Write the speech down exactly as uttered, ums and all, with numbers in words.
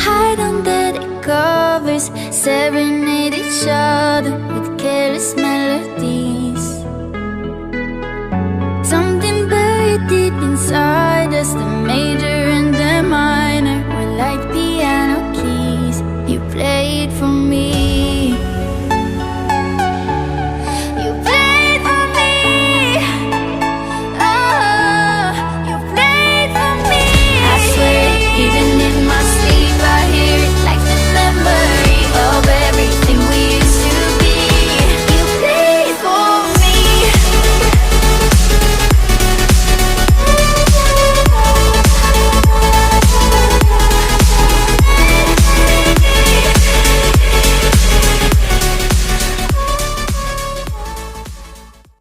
Hide under the covers, serenade each other with careless melodies. Something buried deep inside us that